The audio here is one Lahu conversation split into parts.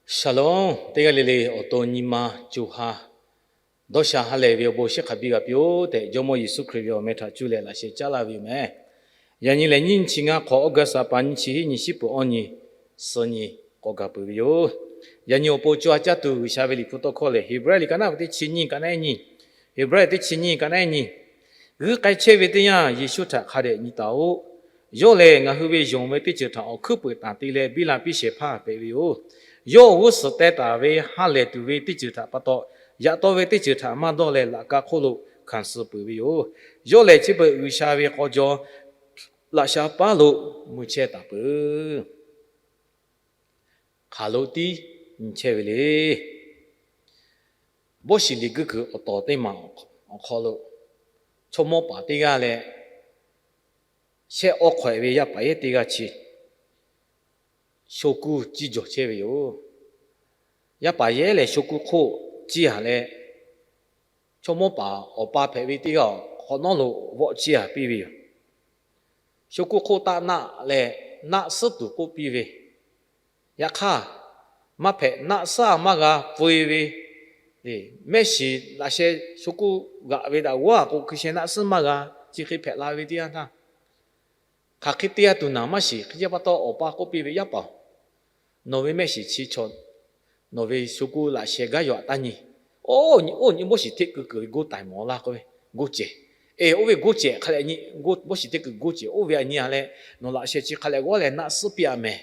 Shalom, teˇ g'aˇ le le awˬ to nyi ma co ha dawˇ sha ha lehˬ ve awˬ bon shiˉ hk'a biˇ g'a piˇ-oˆ tehꞈ, Jawˇmawˇ Yeˍsuˆ Hkriꞈ ve awˬ meh htaꞈ cuˇ leh laꞈ sheh caˉ laˇ ve yoˬ meh. Yaꞈ nyi lehˬ, nyiˇ nyi chi ngaˇ hk'awꞈ August a pa nyiˇ chi hiˉ nyi shiˉ peuˬ awˇ nyi suh nyi k'awꞈ gaˬ peuˬ ve yoˬ. Yaꞈ nyi awˬ pon co ha caˇ tuˬ G'uiˬsha ve Liꞈ hpu tawˇ hkawˇ lehˬ, Heˍbrehˇ liꞈ ka naˆ ve teˇ chi nyiˇ ka naˆ ehˉ nyi, Heˍbrehˇ teˇ chi nyiˇ ka naˆ ehˉ nyi, g'uiˇ k'ai chehˇ ve teˇ yanˇ Yeˍsuˆ htaꞈ hk'a dehꞈ nyi taˍ-oꞈ. Yawˇ lehˬ ngaˬ hui ve yonˍ ve teˇ ceuˬ htaꞈ awˬ hkuiˉ peuˍ tanˬ te leh biˇ la piˇ shehˍ hpaˇ hpehꞈ ve yoˬ. Yawˇ awˬ g'uˇ suhˍ teh taˍ ve ha lehˬ tuˬ ve teˇ ceuˬ htaꞈ pa taw, yaꞈ taw ve teˇ ceuˬ htaꞈ maˇ dawˇ leh laꞈ ka hk'oˆ lo hkanˍ suh peuˬ ve yoˬ. Yawˇ lehˬ chi beuꞈ G'uiˬsha ve k'aw jaw laꞈ sha paˉ lo mui chehˇ taˍ peuˬ. Hk'aˬ lo tiˉ nyi chehˇ ve le. Bawˇ shiˍ liꞈ guiˇ kuiˬ awˬ tawˍ teˇ maˬ awˬ hk'aw lo, chaw mawˇ paˍ teˇ g'aˇ leh shehˆ awˇ hk'awehꞈ ve yaˇ paˍ yehˉ teˇ g'aˇ chi sho kuˇ ciˇ jawˬ chehˇ ve yoˬ. Yaˇ paˍ yehˉ lehˬ sho kuˇ hk'oˆ ciˇ a leh, chaw mawˇ paˍ awˬ pa hpehꞈ ve teˇ g'aˇ awˬ hk'awꞈ nawˉ lo vawˆ ciˇ a piˇ ve yoˬ. Sho kuˇ hk'oˆ taˆ naˆ leh, naˆ suhˉ tuˬ k'oˆ piˇ ve, yaꞈ hk'aˇ, maˇ hpehꞈ, naˆ suhˉ a maˇ g'a peu-e ve, mehˆ shiˍ laꞈ sheh sho kuˇ g'aꞈ ve daꞈ g'awˇ a k'o, hkui sheh naˆ suhˉ maˇ g'a, chi hk'e hpehꞈ la ve teˇ yanˇ htaˇ, hk'aˬ hk'e te g'a tuˬ naˍ maˇ shiˍ. Hk'e pa taw awˬ pa k'oˆ piˇ ve, Yaˇ paˍ-oˬ, nawˬ ve mehˆ shiˍ chi chaw nawˬ ve sho kuˇ laꞈ sheh gaˇ yaw aꞈ taˇ nyi. Oˇ nyi, oˇ nyi bawˇ shiˍ hteˆ keu kuiˬ ve goˇ taiˍ mawˬ laˇ k'oˆ ve, goˇ cehˬ. E, oˇ ve goˇ cehˬ hk'a leh nyi, bawˇ shiˍ hteˆ kuiˬ goˇ cehˬ oˇ ve a nyi a leh, nawˬ laꞈ sheh chi hk'a leh g'awˇ leh naˆ suhˉ piˇ a mehˍ.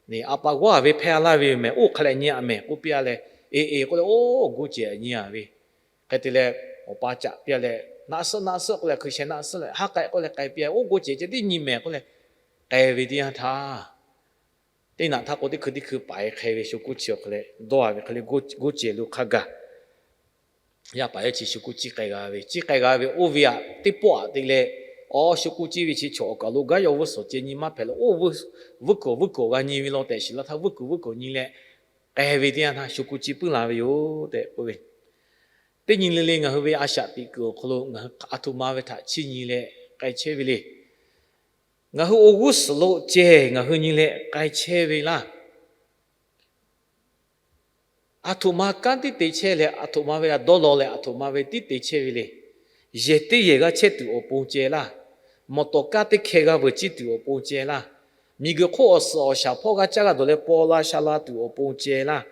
Neˬ a pa g'awˇ a ve hpehˇ laˇ ve yoˬ mehˍ, oˇ hk'a leh nyi a mehˍ k'oˆ piˇ a leh, e e k'oˆ leh oˇ goˇ cehˬ a nyi a ve. Hk'e te leh, awˬ pa caꞈ piˇ a leh, naˆ suhˉ naˆ suhˉ k'oˆ leh hkui sheh naˆ suhˉ leh ha k'ai k'oˆ leh k'ai piˇ a, oˇ goˇ cehˬ ceh tiˉ nyi mehˍ k'oˆ leh k'ai ve teˇ yanˇ htaˇ, teˇ naꞈ htaˇ k'o teˇ hkui teˇ hkui paiˍ hk'e ve sho kuˇ chi awˬ hk'e leh dawˇ a ve hk'e le, goˇ cehˬ lo hk'a gaˬ yaˇ paˍ yehˉ chi sho kuˇ ciˇ k'ai g'a ve, ciˇ k'ai g'a ve oˇ ve aꞈ teˇ pawˆ aꞈ te leh, awˬ sho kuˇ ciˇ ve chi chaw awˬ kaˬ lo gaˇ yaw vuiˇ suhˍ ceh nyi maˇ hpehꞈ leh, oˇ vuiˇ kuiˬ vuiˇ kuiˬ g'a nyi ve law tehꞈ shiˍ la htaˇ, vuiˇ kuiˬ vuiˇ kuiˬ nyi leh k'ai ve teˇ yanˇ htaˇ sho kuˇ ciˇ puiˉ la ve yoˬ tehꞈ k'oˆ ve. Teˇ nyi le le ngaˬ hui ve a shaꞈ teꞈ kuiˬ awˬ hk'aw lo ngaˬ hui aˬ htoꞈ ma ve htaꞈ chiˇ nyi leh k'ai chehˇ ve le. Ngaˬ hui awˬ g'uˇ suhˍ lo ceh ngaˬ hui nyi leh k'ai chehˇ ve laˇ. Aˬ htoꞈ ma kanˉ tiˉ te chehˇ leh, aˬ htoꞈ ma ve a dawˇ law leh, aˬ htoꞈ ma ve tiˉ te chehˇ ve le. Yehˬ teˇ yehˬ g'a chehˇ tuˬ awˬ pon ceh laˇ. Mawˬ tawˍ kaˇ teˇ hkeh g'a veuˬ ciˇ tuˬ awˬ pon ceh laˇ. Miˬguiˬ hk'oˆ awˬ suhˍ awˬ shaˍ hpawˇ g'a caˇ g'a dawˬ leh paw la sha la tuˬ awˬ pon ceh laˇ.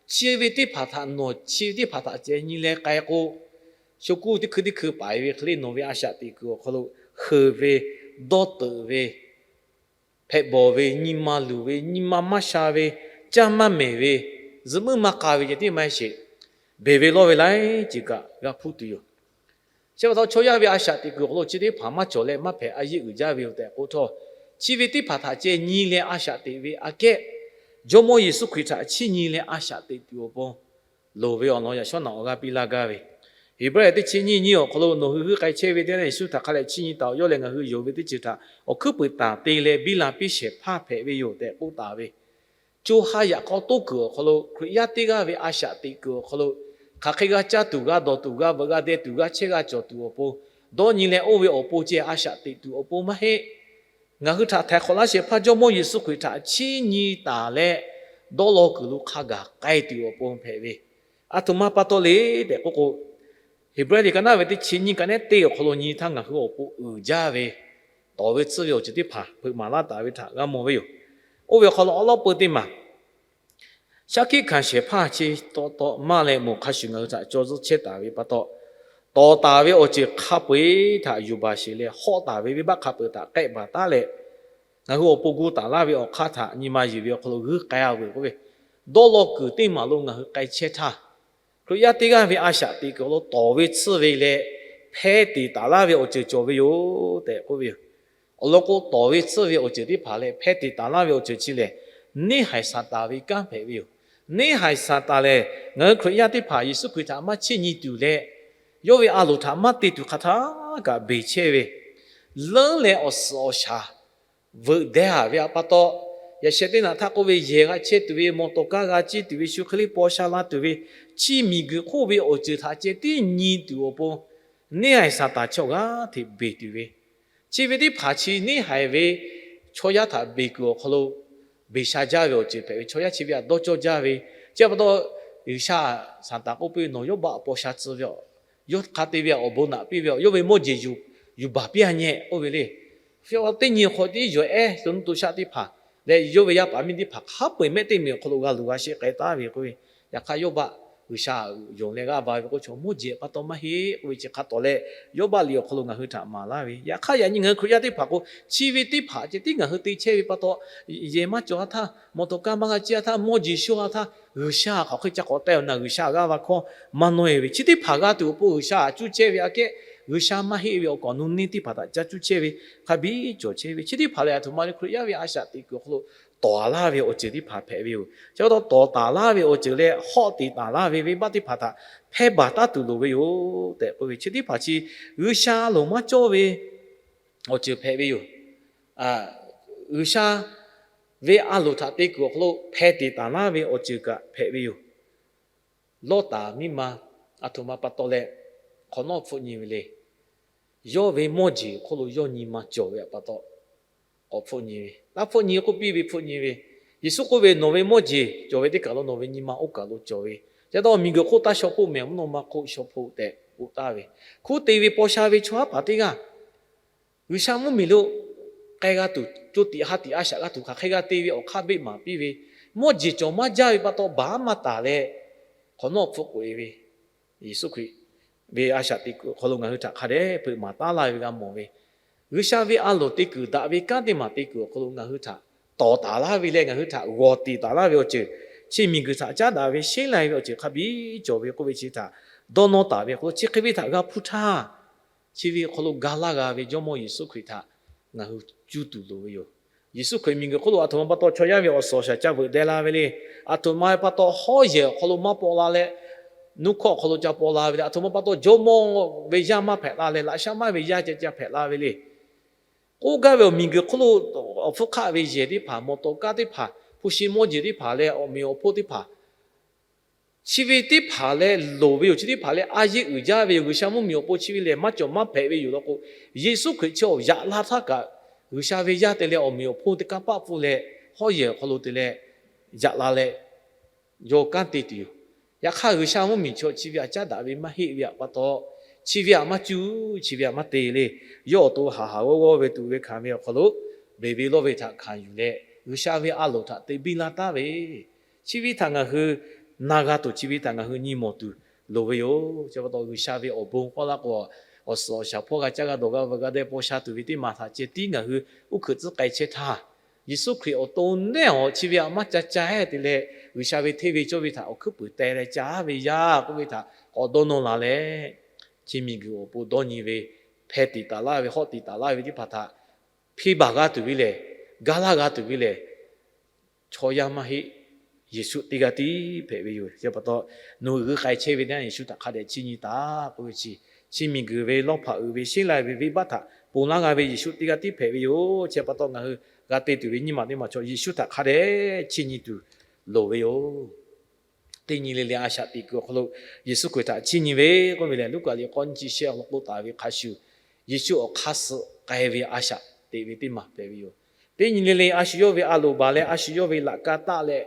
Chi ve teˇ hpaˍ htaꞈ nawˬ chi ve teˇ hpaˍ htaꞈ ceh nyi leh k'ai k'o, sho kuˇ teˇ hkui teˇ hkui paiˍ ve hk'e le nawˬ ve a shaꞈ teꞈ kuiˬ awˬ hk'aw lo heuˬ ve, dawˇ teuꞈ ve, hpehꞈ bawˬ ve, nyi ma luˬ ve, nyi ma maˇ sha ve, caˇ maˇ mehˍ ve, zuhꞈ muiˉ maˇ k'a ve ceh tiˉ maˇ heˆ sheˍ. Beˬ ve lawˇ ve laiˉ ceuˬ kaꞈ g'a hpuˇ tuˬ yoˬ. Chi pa taw chaw yaˇ ve a shaꞈ teꞈ kuiˬ awˬ hk'aw lo chi teˇ hpaˍ maˇ cawˬ leh maˇ hpehꞈ a yeˆ uiˍ jaˇ ve yoˬ tehꞈ k'oˆ htawˇ, chi ve teˇ hpaˍ htaꞈ ceh nyi leh a shaꞈ teꞈ ve aꞈ kehˉ, Jawˇmawˇ Yeˍsuˆ Hkriꞈ htaꞈ chiˇ nyi leh a shaꞈ teꞈ tuˬ awˬ pon loˍ ve awˬ lawn yaꞈ shawˉ naꞈ awˬ g'aˇ piˇ laˇ gaˇ ve. Heˍbrehˇ teˇ chi nyiˇ nyiˇ awˬ hk'aw lo nawˬ hui g'uiˇ k'ai chehˇ ve teˇ yanˇ Yeˍsuˆ htaꞈ hk'a leh chiˇ nyi taˍ-oꞈ. Yawˇ lehˬ ngaˬ hui yonˍ ve teˇ ceuˬ htaꞈ awˬ hkuiˉ puiˍ tanˬ te leh biˇ la piˇ shehˍ hpaˇ hpehꞈ ve yoˬ tehꞈ k'oˆ taˍ ve. Co ha yaꞈ k'aw toˇ kuiˬ awˬ hk'aw lo Hkriꞈ yaˇ teˇ g'aˇ ve a shaꞈ teꞈ kuiˬ awˬ hk'aw lo, hk'aˬ hk'e g'a caˇ tuˬ, g'a dawˬ tuˬ, g'a veuꞈ g'a deh tuˬ, g'a chehˇ g'a cawˬ tuˬ awˬ pon, dawˇ nyi leh oˇ ve awˬ pon ceh a shaꞈ teꞈ tuˬ awˬ pon maˇ heˆ. Ngaˬ hui htaꞈ htaiˍ hk'awꞈ laˇ shehˍ hpaˇ Jawˇmawˇ Yeˍsuˆ Hkriꞈ htaꞈ chiˇ nyi taˍ leh, dawˇ law kuiˬ lo hk'a gaˬ k'ai tuˬ awˬ pon hpehꞈ ve. Aˬ htoꞈ ma pa taw le tehꞈ k'oˆ k'o, Heˍbrehˇ liꞈ ka naˆ ve teˇ chi nyiˇ ka naˆ ehˉ teˇ awˬ hk'aw lo nyi htaˇ ngaˬ hui awˬ pon uiˍ jaˇ ve, tawˍ ve tsuhˇ ve awˬ ceuˬ teˇ hpaˍ hpeuꞈ maˍ laˇ taˍ ve htaꞈ g'a mawˬ ve yoˬ. Oˇ ve awˬ hk'aw lo awˉ lawˉ peu teˇ maˬ shaˉ hkiˆ hkanˍ shehˍ hpaˇ chi taw taw maˇ leh moˬ hk'a shuˍ ngaˬ hui htaꞈ caw zuhˆ chehˇ taˍ ve pa taw, tawˍ taˍ ve awˬ ceuˬ hk'a peu-eˬ htaꞈ yuˬ baˬ sheˍ leh, hawˆ taˍ ve venˇbaˆ hk'a peu-eˬ htaꞈ k'ehˆ baˬ taˉ leh, ngaˬ hui awˬ pon gu taˍ laˇ ve awˬ hk'aˇ htaꞈ nyi ma yeˬ ve awˬ hk'aw lo g'uiˇ k'ai-a veuˬ k'oˆ ve, dawˇ law kuiˬ teˇ maˬ lo ngaˬ hui k'ai chehˇ htaˇ, Hkriꞈ yaˇ teˇ g'aˇ ve a shaꞈ teꞈ kuiˬ awˬ hk'aw lo tawˍ ve tsuhˇ ve leh hpeh teˍ taˍ laˇ ve awˬ ceuˬ cawˬ ve yoˬ tehꞈ k'oˆ ve yoˬ. Awˬ lawn k'o, tawˍ ve tsuhˇ ve awˬ ceuˬ teˇ hpaˍ leh hpeh teˍ taˍ laˇ ve awˬ ceuˬ chi lehˬ, neˇhaiˬ Saˍtanˍ ve kanˉ hpehꞈ ve yoˬ. Neˇhaiˬ Saˍtanˍ lehˬ, ngaˬ hui Hkriꞈ yaˇ teˇ hpaˍ Yeˍsuˆ Hkriꞈ htaꞈ maˇ chiˇ nyi tuˬ leh, yawˇ ve a loˍ htaꞈ maˇ te tuˬ hk'aˬ htaˇ kaꞈ beˬ chehˇ ve, leuˉ leh awˬ suhˍ awˬ shaˍ veuꞈ deh-a ve pa taw, yaꞈ sheh teˇ naꞈ htaˇ k'oˆ ve, yehˬ g'a chehˇ tuˬ ve, mawˬ tawˍ kaˇ g'a ciˇ tuˬ ve, shu hk'e le paw sha la tuˬ ve, chi miˬguiˬ hk'oˆ ve awˬ ceuˬ htaꞈ ceh tiˉ nyi tuˬ awˬ pon, neˇhaiˬ Saˍtanˍ chi awˬ g'aˇ hteꞈ beˬ tuˬ ve, chi ve teˇ hpaˍ chi neˇhaiˬ ve chaw yaˇ htaꞈ beˬ kuiˬ awˬ hk'aw lo beˬ sha jaˇ ve awˬ ceuˬ hpehꞈ ve, chaw yaˇ chi ve htaꞈ dawˇ cawˇ jaˇ ve, Chi pa taw, G'uiˬsha Saˍtanˍ k'oˆ piˇ ve, Nawˬ Yawˇbaˆ paw sha tcuh ve, yawˇ hk'a te ve awˬ bon naꞈ piˇ ve, yawˇ ve mawˇ jeˬ yuˬ baˬ piˇ-a nyeh, k'oˆ ve le. Hk'e te nyi hk'awꞈ tiˉ yawˬ ehˉ to nuˇ to shaˆ teˇ hpaˍ leh yawˇ ve yaˇ paˍ miˇ teˇ hpaˍ hk'a peu-eˬ mehˆ teˇ meꞈ awˬ hk'aw lo g'a luˬ g'a sheˆ k'ai taˍ ve k'oˆ ve. Yaꞈ hk'aˇ, Yawˇbaˆ G'uiˬsha yonˍ leh g'aˇ va ve k'oˆ ve chaw, mawˇ jeˬ pa taw maˇ heˆ k'oˆ ve chi hk'a tawˍ leh, Yawˇbaˆ liꞈ awˬ hk'aw lo ngaˬ hui htaꞈ maˍ laˇ ve. Yaꞈ hk'aˇ, yaꞈ nyi ngaˬ hui Hkriꞈ yaˇ teˇ hpaˍ k'o, chi ve teˇ hpaˍ ceh tiˉ ngaˬ hui te chehˇ ve pa taw, yehˬ maˇ cawˬ-a htaˇ, mawˬ tawˍ kaˇ maˇ g'a ciˇ-a htaˇ, mawˇ jeˬ shonˇ-a htaˇ, G'uiˬsha hk'aˬ hk'e ca k'awꞈ teh-a na, G'uiˬsha g'aˇ va hkawˇ maˇ nawˇ-e ve. Chi teˇ hpaˍ g'a tuˬ awˬ pon G'uiˬsha htaꞈ cuˇ chehˇ ve aꞈ kehˉ, G'uiˬsha maˇ heˆ ve awˬ kaˍ awˬ nu neˇ teˇ hpaˍ htaꞈ ca cuˇ chehˇ ve hk'a biˇ cawˬ chehˇ ve. Chi teˇ hpaˍ lehˬ, aˬ htoꞈ ma le Hkriꞈ yaˇ ve a shaꞈ teꞈ kuiˬ awˬ hk'aw lo tawˍ-a laˇ ve awˬ ceuˬ teˇ hpaˍ hpehꞈ ve yoˬ. Chi pa taw, tawˍ taˍ laˇ ve awˬ ceuˬ leh hawˆ tiˍ taˍ laˇ ve venˇbaˆ teˇ hpaˍ htaꞈ hpehˇ baˬ taˉ tuˬ loˍ ve yoˬ tehꞈ k'oˆ ve. Chi teˇ hpaˍ chi G'uiˬsha loˍ maˇ cawˇ ve awˬ ceuˬ hpehꞈ ve yoˬ. G'uiˬsha ve a loˍ htaꞈ te kuiˬ awˬ hk'aw lo hpeh tiˍ taˍ laˇ ve awˬ ceuˬ kaꞈ hpehꞈ ve yoˬ. Lawˇtaˍ miˇ ma aˬ htoꞈ ma pa taw leh hk'awꞈ nawˉ hpfuhˆ nyi ve le. Yawˇ ve mawˇ jeˬ hk'oˆ lo yawˇ nyi ma cawˬ ve pa taw, k'awꞈ hpfuhˆ nyi ve, taˇ hpfuhˆ nyi k'oˆ piˇ ve hpfuhˆ nyi ve. Yeˍsuˆ k'oˆ ve, Nawˬ ve mawˇ jeˬ cawˬ ve teˇ kaˬ lo nawˬ ve nyi ma oˇ kaˬ lo cawˬ ve. Chi pa taw, miˬguiˬ hk'oˆ taˇ shaw hpoˆ mehˍ, mvuhˇ naw ma hk'oˆ shaw hpoˆ tehꞈ k'oˆ taˍ ve. Hkunˉ te ve paw sha ve chaw haˉ paˍ teˇ g'aˇ G'uiˬsha mvuhˇmiˬ lo k'ai g'a tuˬ, co tiꞈ ha tiꞈ a shaꞈ g'a tuˬ hk'aˬ hk'e g'a te ve awˬ hk'aˇ beˆ maˍ piˇ ve, mawˇ jeˬ cawˬ maˇ jaˇ ve pa taw baˬ maˇ taˍ leh, hk'awꞈ nawˉ hpfuhˆ k'oꞈ-e ve, Yeˍsuˆ Hkriꞈ ve a shaꞈ teꞈ kuiˬ awˬ hk'aw lo ngaˬ hui htaꞈ hk'a dehꞈ peuꞈ maˍ taˉ laˇ ve g'a mawˬ ve, G'uiˬsha ve a loˍ te kuiˬ daꞈ ve kanˉ teˇ maˬ te kuiˬ awˬ hk'aw lo ngaˬ hui htaꞈ tawˍ taˍ laˇ ve leh ngaˬ hui htaꞈ g'awˬ tiˍ taˍ laˇ ve awˬ ceuˬ, chi miˬguiˬ htaꞈ caˉ daꞈ ve sheˉ lai ve awˬ ceuˬ hk'a biˇ cawˬ ve k'oˆ ve chi htaꞈ dawˇ nawˇ taˍ ve awˬ hk'aw lo, chi hk'e ve htaꞈ g'a hpuˇ htaˇ, chi ve awˬ hk'aw lo ga laˇ g'a ve Jawˇmawˇ Yeˍsuˆ Hkriꞈ htaꞈ ngaˬ hui cuˇ tuˬ loˍ ve yoˬ. Yeˍsuˆ Hkriꞈ miˬguiˬ hk'oˆ lo aˬ htoꞈ ma pa taw chaw yaˇ ve awˬ suhˍ awˬ shaˍ ca veuꞈ deh la ve le. Aˬ htoꞈ ma pa taw hawˉ yehˬ awˬ hk'aw lo maˇ paw la leh, nuˇ hkawˇ awˬ hk'aw lo ca paw la ve le. Aˬ htoꞈ ma pa taw Jawˇmawˇ ve yaˇ maˇ hpehꞈ la leh, laꞈ shaˉ maˇ ve yaˇ ca ca hpehꞈ la ve le. K'oˆ gaˇ ve awˬ miˬguiˬ hk'oˆ lo awˬ hpfuhˇ hk'aˆ ve yehˬ teˇ hpaˍ, mawˬ tawˍ kaˇ teˇ hpaˍ, hpu shi mawˇ jeˬ teˇ hpaˍ leh awˬ meꞈ awˬ hponˇ teˇ hpaˍ, chi ve teˇ hpaˍ leh loˍ ve yoˬ. Chi teˇ hpaˍ leh a yeˇ uiˍ jaˇ ve yoˬ. G'uiˬsha mvuhˇmiˬ awˬ pon chi ve lehˬ maˇ cawˬ maˇ hpehꞈ ve yoˬ law k'o, Yeˍsuˆ Hkriꞈ chi awˬ yaꞈ la htaˇ kaꞈ, G'uiˬsha ve yaˇ te leh awˬ meꞈ awˬ hponˇ teˇ kanˇ paˆ pfuhˇ leh, hawˉ yehˬ awˬ hk'aw lo te leh yaꞈ la leh, yawˇ kanˉ te tuˬ yoˬ. Yaꞈ hk'aˇ, G'uiˬsha mvuhˇmiˬ chaw chi ve htaꞈ caˉ daꞈ ve maˇ heˆ ve pa taw, chi ve htaꞈ maˇ cuˇ, chi ve htaꞈ maˇ te le. Yawˇ awˬ to haˍ haˍ g'awˇ g'awˇ ve tuꞈ ve hkanˍ ve awˬ hk'aw lo beˬ ve lawˇ ve htaꞈ hkanˍ yuˬ leh, G'uiˬsha ve a loˍ htaꞈ te biˇ laˇ taˍ ve, chi ve htaꞈ ngaˬ hui na g'a tuˬ, chi ve htaꞈ ngaˬ hui nyi mawˬ tuˬ loˍ ve yoˬ. Chi pa taw, G'uiˬsha ve awˬ bon k'awꞈ la k'o, awˬ suhˍ awˬ shaˍ hpawˇ g'a caˇ g'a dawˬ g'a veuꞈ g'a deh paw sha tuˬ ve teˇ maˬ htaꞈ ceh tiˉ ngaˬ hui uˉ hkuiꞈ tcuhˉ k'ai chehˇ htaˇ, Yeˍsuˆ Hkriꞈ awˬ to nehˇ awˬ chi ve htaꞈ maˇ ca ca-e te leh, G'uiˬsha ve hteˇ ve cawˇ ve htaꞈ awˬ hkuiˉ puiˍ teh leh caˉ ve yaˇ k'oˆ ve htaꞈ k'awꞈ dawˇ nawˇ la leh, chi miˬguiˬ awˬ pon dawˇ nyi ve, hpeh tiˍ taˍ laˇ ve, hawˆ tiˍ taˍ laˇ ve teˇ hpaˍ htaꞈ hpiˇ baˬ g'a tuˬ ve lehˬ, ga laˇ g'a tuˬ ve lehˬ, chaw yaˇ maˇ heˆ, Yeˍsuˆ teˇ g'aˇ tiˉ hpehꞈ ve yoˬ. Chi pa taw, nawˬ hui k'ai chehˇ ve teˇ yanˇ Yeˍsuˆ htaꞈ hk'a dehꞈ chiˇ nyi taˍ k'oˆ ve chi, chi miˬguiˬ ve lawˇ hpaꞈ uiˍ ve sheˉ lai ve venˇbaˆ htaꞈ ponˬ laˇ g'a ve Yeˍsuˆ teˇ g'aˇ tiˉ hpehꞈ ve yoˬ. Chi pa taw, ngaˬ hui g'a te tuˬ ve nyiˇ maˬ teˇ maˬ chaw Yeˍsuˆ htaꞈ hk'a dehꞈ chiˇ nyi tuˬ loˍ ve yoˬ. Teˇ nyi le le a shaꞈ teꞈ kuiˬ awˬ hk'aw lo Yeˍsuˆ Hkriꞈ htaꞈ chiˇ nyi ve k'oˆ ve lehˬ, Luˉkaꞈ liꞈ k'awˇ nyi chi shehˆ awˬ hk'aw lo k'oˆ taˍ ve hk'a shuˍ, Yeˍsuˆ awˬ hk'aˇ suh k'ai ve a shaꞈ teꞈ ve teˇ maˬ hpehꞈ ve yoˬ. Teˇ nyi le le a shu yawˇ ve a loˍ baˬ leh a shu yawˇ ve laꞈ ka taˆ leh,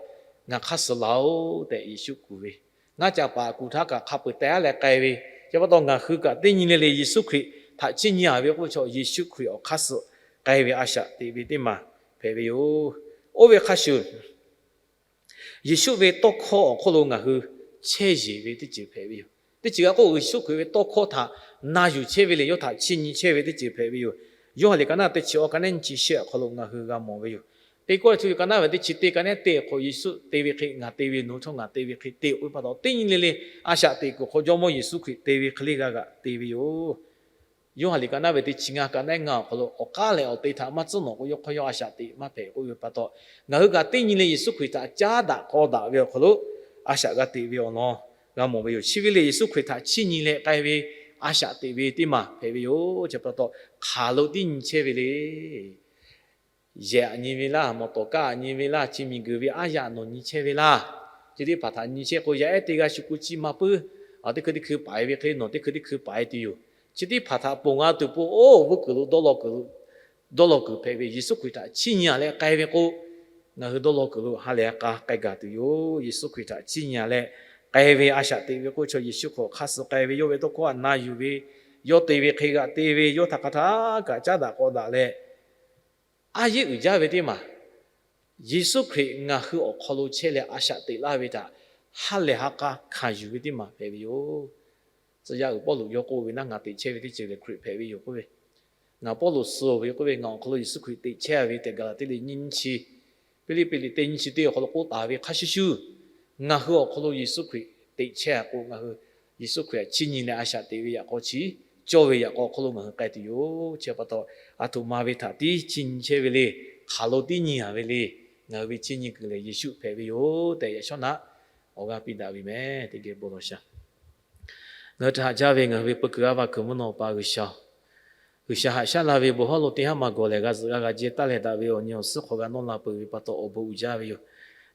Ngaˬ hk'aˇ suh laˬ-oˆ tehꞈ Yeˍsuˆ kuˬ ve, ngaˇ ca paˍ kuˬ htaˇ kaꞈ hk'a peu-eˬ teh-a leh k'ai ve, chi pa taw ngaˬ hui kaꞈ teˇ nyi le le Yeˍsuˆ Hkriꞈ htaꞈ chiˇ nyi-a ve k'oˆ ve chaw, Yeˍsuˆ Hkriꞈ awˬ hk'aˇ suh k'ai ve a shaꞈ teꞈ ve teˇ maˬ hpehꞈ ve yoˬ. Oˇ ve hk'a shuˍ, Yeˍsuˆ ve tawˇ hkawˇ awˬ hk'oˆ lo ngaˬ hui chehˇ yeˬ ve teˇ ceuˬ hpehꞈ ve yoˬ. Teˇ ceuˬ g'a k'oˆ, Yeˍsuˆ Hkriꞈ ve tawˇ hkawˇ htaꞈ na yuˬ chehˇ ve leh yawˇ htaꞈ chiˇ nyi chehˇ ve teˇ ceuˬ hpehꞈ ve yoˬ. Yoˇhanˬ liꞈ ka naˆ teˇ chi awˬ ka naˆ nyiˇ chi shehˆ awˬ hk'aw lo ngaˬ hui g'a mawˬ ve yoˬ. Teˇ Kawˇrenˍhtuˆ ka naˆ ve teˇ chi teˇ ka naˆ teˇ awˬ hk'aw, Yeˍsuˆ te ve hk'e ngaˬ te ve, nawˬ hui htawˇ ngaˬ te ve hk'e te-oˬ ve pa taw, teˇ nyi le le a shaꞈ teꞈ kuiˬ hk'aw Jawˇmawˇ Yeˍsuˆ Hkriꞈ te ve hk'e le g'a g'aꞈ te ve yoˬ. Yoˇhanˬ liꞈ ka naˆ ve teˇ chi ngaˇ ka naˆ ngaˇ awˬ hk'aw lo, Awˬ k'aˉ lehˬ awˬ te htaꞈ maˇ tcuhˉ nawꞈ k'o, yawˇ hk'aw yawˇ a shaꞈ teꞈ maˇ hpehꞈ k'oˆ ve pa taw, ngaˬ hui kaꞈ teˇ nyi le Yeˍsuˆ Hkriꞈ htaꞈ caˉ daꞈ k'aw daꞈ ve awˬ hk'aw lo a shaꞈ g'a teꞈ ve awˬ lawn g'a mawˬ ve yoˬ. Chi ve le Yeˍsuˆ Hkriꞈ htaꞈ chiˇ nyi leh k'ai ve a shaꞈ teꞈ ve teˇ maˬ hpehꞈ ve yoˬ. Chi pa taw, hk'aˬ lo tiˉ nyi chehˇ ve le. Yehˬ aꞈ nyi ve laˇ, mawˬ tawˍ kaˇ aꞈ nyi ve laˇ, chi miˬguiˬ ve aˉ yaˇ nawˬ nyi chehˇ ve laˇ. Chi teˇ hpaˍ htaꞈ nyi chehˇ k'o, yaˇ ehˉ teˇ g'aˇ shu ku chi ma puiˉ, teˇ hkui teˇ hkui paiˍ ve hk'e nawˬ teˇ hkui teˇ hkui paiˍ tuˬ yoˬ. Chi teˇ hpaˍ htaꞈ ponˬ g'a tuˬ po, oˇ vuiˇ kuiˬ lo dawˇ law kuiˬ lo, dawˇ law kuiˬ hpehꞈ ve Yeˍsuˆ Hkriꞈ htaꞈ chiˇ nyi-a leh k'ai ve k'o, ngaˬ hui dawˇ law kuiˬ lo ha lehˬ ha k'a k'ai gaˬ tuˬ yoˬ. Yeˍsuˆ Hkriꞈ htaꞈ chiˇ nyi leh k'ai ve a shaꞈ teꞈ ve k'oˆ ve chaw, Yeˍsuˆ hk'aw hk'aˇ suh k'ai ve, yawˇ ve tawˇ hkawˇ htaꞈ na yuˬ ve, yawˇ te ve hk'e g'aꞈ te ve, yawˇ htaꞈ hk'a htaˇ kaꞈ caˉ daꞈ k'awꞈ daꞈ leh, a yehˉ uiˍ jaˇ ve teˇ maˬ, Yeˍsuˆ Hkriꞈ ngaˬ hui awˬ hk'aw lo chehˇ leh a shaꞈ teꞈ laˇ ve htaꞈ ha lehˬ ha k'a hkanˍ yuˬ ve teˇ maˬ hpehꞈ ve yoˬ. Tcuh yaˇ uiˍ Pawˇluꞈ yawˇ k'oˆ ve, Naˉ ngaˬ teꞈ chehˇ ve teˇ ceuˬ lehˬ Hkriꞈ hpehꞈ ve yoˬ k'oˆ ve. Ngaˬ Pawˇluꞈ suh ve k'oˆ ve, ngaˬ awˬ hk'aw lo Yeˍsuˆ Hkriꞈ teꞈ chehˇ ve tehꞈ Gaˍlaˍtiˆ liꞈ nyiˇ nyiˇ chi, Hpiˇliˇpiˆ liꞈ teˇ nyiˇ chi teˇ awˬ hk'aw lo k'oˆ taˍ ve hk'a shuˍ shuˍ, ngaˬ hui awˬ hk'aw lo Yeˍsuˆ Hkriꞈ teꞈ chehˇ a k'o, ngaˬ hui Yeˍsuˆ Hkriꞈ htaꞈ chiˇ nyi leh a shaꞈ teꞈ ve yaꞈ k'aw chi cawˇ ve yaꞈ k'aw awˬ hk'aw lo ngaˬ hui k'ai tuˬ yoˬ. Chi pa taw, aˬ htoꞈ ma ve htaꞈ tiˉ chiˇ nyi chehˇ ve le. Hk'aˬ lo tiˉ nyi a ve le. Ngaˬ hui ve chiˇ nyi kuiˬ lehˬ Yeˍsuˆ hpehꞈ ve yoˬ tehꞈ yaꞈ shawˉ naꞈ awˬ g'aˇ piˇ daꞈ ve meh. Teˇ geh bon lawˬ shaˍ. Ngaˬ hui htaꞈ haꞈ jaˇ ve ngaˬ hui ve peu kuiˬ a va kuiˬ mvuhˇ naw pa G'uiˬsha, G'uiˬsha haꞈ shaˉ la ve bon hawˉ lo teˇ haˉ ma gawˬ lehˬ g'a zuhꞈ g'a g'a jehˇ taˉ leh daꞈ ve awˬ nyi awˬ suhˉ hk'aw g'a nawˇ la peuˬ ve pa taw awˬ bon uiˍ jaˇ ve yoˬ.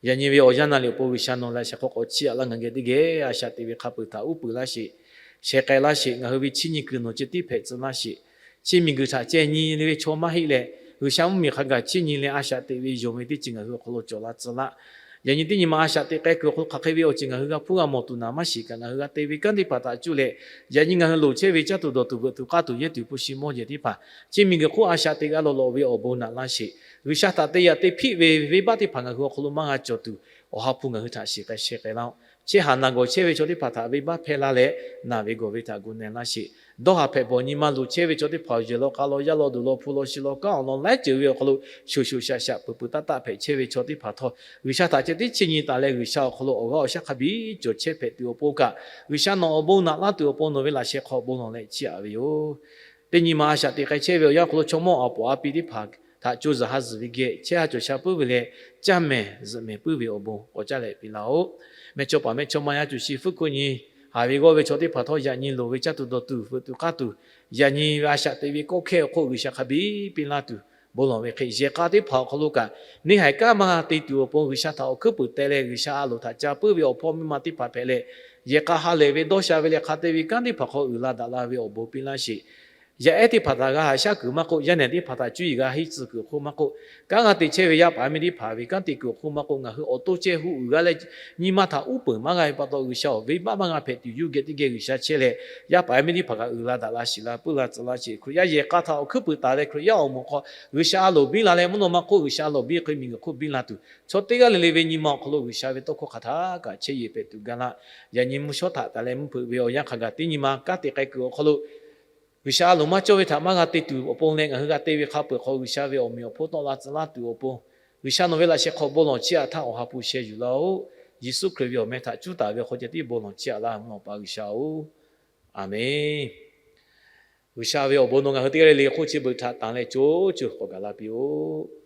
Yaꞈ nyi ve awˬ yanˇ na liꞈ awˬ pon G'uiˬsha nawˬ leh a shaꞈ hk'aw k'awꞈ chiˇ aꞈ laˇ ngaˬ geh teˇ geh a shaꞈ teꞈ ve hk'a peuˬ htaꞈ uˉ peunˍ laˇ sheˍ. Sheh k'ai laˇ sheˍ. Ngaˬ hui ve chiˇ nyi kuiˬ nawˬ ceh tiˉ hpehꞈ tcuh laˇ sheˍ. Chi miˬguiˬ htaꞈ ceh nyi ve chaw maˇ heˆ leh, G'uiˬsha mvuhˇmiˬ hk'a gaˬ chiˇ nyi leh a shaꞈ teꞈ ve yonˍ ve teˇ ceuˬ ngaˬ hui awˬ hk'aw lo cawˬ la tcuh laˇ. Yaꞈ nyi teˇ nyi ma a shaꞈ teꞈ k'ai kuiˬ awˬ hk'aw lo hk'aˬ hk'e ve awˬ ceuˬ ngaˬ hui g'a hpuˇ g'a mawˬ tuˬ naˍ maˇ shiˍ kaꞈ, ngaˬ hui g'a te ve kanˉ teˇ hpaˍ htaꞈ cuˇ leh, yaꞈ nyi ngaˬ hui loˍ chehˇ ve caˇ tuˬ dawˬ tuˬ veuꞈ tuˬ k'aˇ tuˬ yehˇ tuˬ hpu shi mawˇ jehˬ teˇ hpaˍ, chi miˬguiˬ hk'oˆ a shaꞈ teꞈ g'a lawˬ lawꞈ ve awˬ bon naꞈ laˇ sheˍ. G'uiˬsha htaꞈ te yaꞈ te hpiˆ ve venˇbaˆ teˇ hpaˍ ngaˬ hui awˬ hk'aw lo maˇ g'a cawˬ tuˬ, Awˬ ha hpu ngaˬ hui htaꞈ shiˍ k'ai sheh k'ai laˇ-oˆ. Chehˇ haˍ naˬ gawˬ chehˇ ve chaw teˇ hpaˍ htaꞈ venˇbaˆ hpehˇ laˇ leh, naˬ ve gawˬ ve htaꞈ gu na laˇ sheˍ. Dawˇ haˍ hpehꞈ bawˬ nyi ma loˍ chehˇ ve chaw teˇ hpaˍ yehˬ law k'a law yaˇ law duˬ law hpu law shi law kanˉ awˬ lawn laiˉ ceuˬ ve awˬ hk'aw lo shoˍ shoˍ shaꞈ shaꞈ peuˬ peuˬ taˆ taˆ hpehꞈ chehˇ ve chaw teˇ hpaˍ htawˇ, G'uiˬsha htaꞈ ceh tiˉ chiˇ nyi taˍ leh G'uiˬsha awˬ hk'aw lo awˬ g'aˇ awˬ shaˉ hk'a biˇ cawˬ chehˇ hpehꞈ tuˬ awˬ pon kaꞈ, G'uiˬsha nawˬ awˬ bon naꞈ laˇ tuˬ awˬ pon nawˬ ve laꞈ sheh hk'aw bon lawˬ leh chiˇ aꞈ ve yoˬ. Teˇ nyi ma a shaꞈ teꞈ k'ai chehˇ ve awˬ yanˇ awˬ hk'aw lo chaw mawˇ aˬ poꞈ a pi teˇ hpaˍ htaꞈ co zuhˬ ha zuhˬ ve geh chehˇ ha cawˬ sha puiˉ ve leh, caˇ mehˍ zuhꞈ mehˍ puiˉ ve awˬ bon k'awꞈ caˇ leh piˇ laˇ-oˆ. Mehˇchawˇ paˍ mehˇchawˇma yaˇ cuˬ shi fuˉ hkuˆ nyi, haˍ ve g'awˇ ve chaw teˇ hpaˍ htawˇ yaꞈ nyi loˍ ve caˇ tuˬ dawˬ tuˬ veuꞈ tuˬ k'aˇ tuˬ, yaꞈ nyi ve a shaꞈ teꞈ ve kawˆ hkehˇ awˬ hk'oˆ G'uiˬsha hk'a biˇ piˇ laˇ tuˬ bon lawˬ ve hk'e, yehˬ k'a teˇ hpaˍ awˬ hk'aw lo kaꞈ neˇ haiˬ kanˉ maˇ g'a te tuˬ awˬ pon G'uiˬsha htaꞈ awˬ hkuiˉ puiˍ teh leh G'uiˬsha a loˍ htaꞈ ca puiˉ ve awˬ hpawˇ miˇ ma teˇ hpaˍ hpehꞈ leh, yehˬ k'a ha lehˬ ve dawˇ sha ve leh hk'a te ve kanˉ teˇ hpaˍ hk'aw uiˍ la daꞈ la ve awˬ bon piˇ laˇ sheˍ. Yaˇ ehˉ teˇ hpaˍ htaꞈ g'a haꞈ shaˉ kuiˬ maˇ k'oˆ, yaˇ nehˬ teˇ hpaˍ htaꞈ cuˇ yiˍ g'a henˇ tcuh kuiˬ awˬ hk'oˆ maˇ k'oˆ, kanˉ g'a te chehˇ ve yaˇ paˍ yaˇ miˇ teˇ hpaˍ ve kanˉ te kuiˬ awˬ hk'oˆ maˇ k'oˆ, ngaˬ hui awˬ to ceh hu uiˍ g'a leh nyi ma htaꞈ uˉ peunˍ maˇ g'a ve pa taw, G'uiˬsha awˬ venˇbaˆ maˇ g'a hpehꞈ tuˬ yuˇ geh teˇ geh G'uiˬsha chehˇ leh, yaˇ paˍ yaˇ miˇ teˇ hpaˍ kaꞈ uiˍ la daꞈ la shiˍ la puiˉ la tcuh laˇ sheˍ. Hkriꞈ yaˇ yehˬ k'a htaꞈ awˬ hkuiˉ puiˍ taˍ leh Hkriꞈ yaˇ awˬ moˍ hk'aw G'uiˬsha a loˍ biˇ la leh mvuhˇ naw ma hk'oˆ G'uiˬsha a loˍ biˇ hk'e miˬguiˬ hk'oˆ biˇ la tuˬ, chaw teˇ g'aˇ le le ve nyi ma awˬ hk'aw lo G'uiˬsha ve tawˇ hkawˇ hk'aˬ htaˇ kaꞈ chehˇ yeˬ hpehꞈ tuˬ ga laˇ. Yaꞈ nyi mvuhˇ shawˉ htaꞈ taˍ leh mvuhˇ hpeuꞈ ve awˬ yanˇ hk'a gaˬ teˇ nyi ma kanˉ te k'ai kuiˬ awˬ hk'aw lo G'uiˬsha a loˍ maˇ cawˇ ve htaꞈ maˇ g'a te tuˬ awˬ pon leh, ngaˬ hui g'a te ve hk'a peu-eˬ hk'aw G'uiˬsha ve awˬ meꞈ awˬ hponˇ tawˆ la tcuh laˇ tuˬ awˬ pon, G'uiˬsha nawˬ ve laꞈ sheh hk'aw bon lawˬ chiˇ aꞈ htaˇ Awˬ ha hpu sheh yuˬ laˇ-oˆ. Yeˍsuˆ Hkriꞈ ve awˬ meh htaꞈ cuˉ taˍ ve hk'aw ceh tiˉ bon lawˬ chiˇ aꞈ laˇ mvuhˇ naw pa G'uiˬsha-oˬ, Aˍmenˇ. G'uiˬsha ve awˬ bon nawˬ ngaˬ hui teˇ g'aˇ le le hk'oˆ chi beuꞈ htaꞈ tanˬ leh co co k'awꞈ gaˬ la piˇ-oˆ.